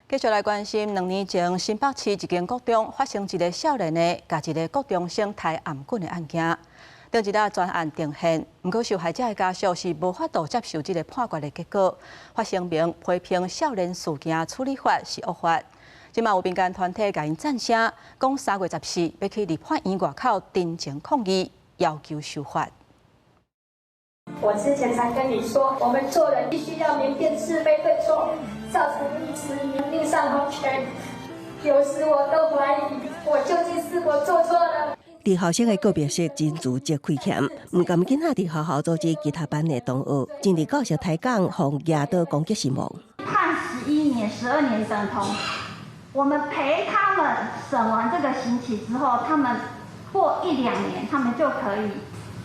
繼續來關心，2年前新北市一間國中發生一个少年的共一个國中生刣頷頸的案件。頂一下全案定讞，毋過受害者的家屬是無法度接受這个判決的結果，發聲明批評少年事件處理法是惡法。這馬有民間團體共𪜶贊聲，講3月14欲去立法院外口陳情抗議，要求修法。我之前才跟你說，我們做人必須要明辨是非對錯，造成一時命喪黃泉。有時我都懷疑，我究竟是否做錯了。佇校舍的告別式真自責虧欠，毋甘囡仔佇學校組織吉他班的同學，前日教授抬槓予舉刀攻擊身亡。判11年、12年等同，我們陪他們審完這個刑期之後，他們過一兩年，他們就可以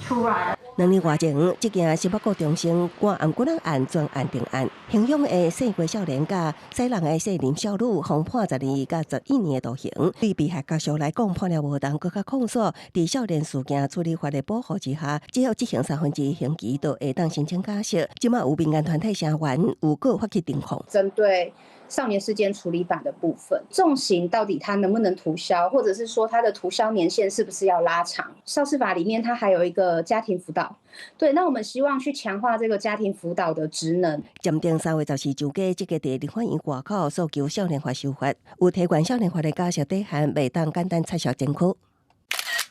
出來了。2年外前，這件新北國中生割頷頸案全案定案，刑養的姓郭少年佮西人的姓林少女，予判12佮11年的徒刑。對被害家屬來講，判了無重，閣較控訴，佇少年事件處理法的保護之下，只要執行三分之一刑期，就會當申請假釋。這馬有民間團體聲援，有閣發起呈控。針對少年事件處理法的部分，重刑到底它能不能塗銷，或者是說它的塗銷年限是不是要拉長？少事法裡面它還有一個家庭輔導，對，那我們希望去強化這個家庭輔導的職能。暫定3月14上架，這个佇立法院外口訴求少年法修法，有提懸少年法的假釋底限，袂當簡單撤銷前科。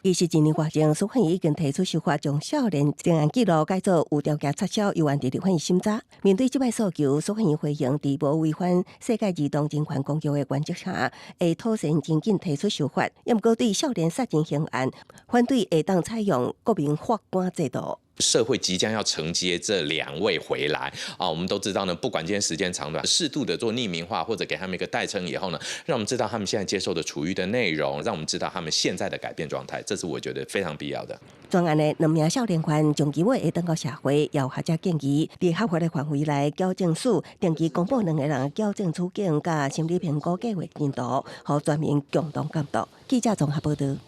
其實一年外前，司法院已經提出修法，將少年定案記錄改做有條件撤銷，猶原佇立法院審查。面對這擺訴求，司法院回應，佇無違反世界兒童人權公約的原則下，會妥善真緊提出修法。毋過對少年殺人刑案，反對會當採用國民法官制度。社會即將要承接這兩位回來啊！我們都知道呢，不管今天時間長短，適度的做匿名化或者給他們一個代稱以後呢，讓我們知道他們現在接受的處遇的內容，讓我們知道他們現在的改變狀態，這是我覺得非常必要的。專案的兩名少年犯將機會會轉到社會，有學者建議，佇合法的範圍內，矯正署定期公布兩个人矯正處境佮心理評估計畫進度，予全民共同監督。記者綜合報道。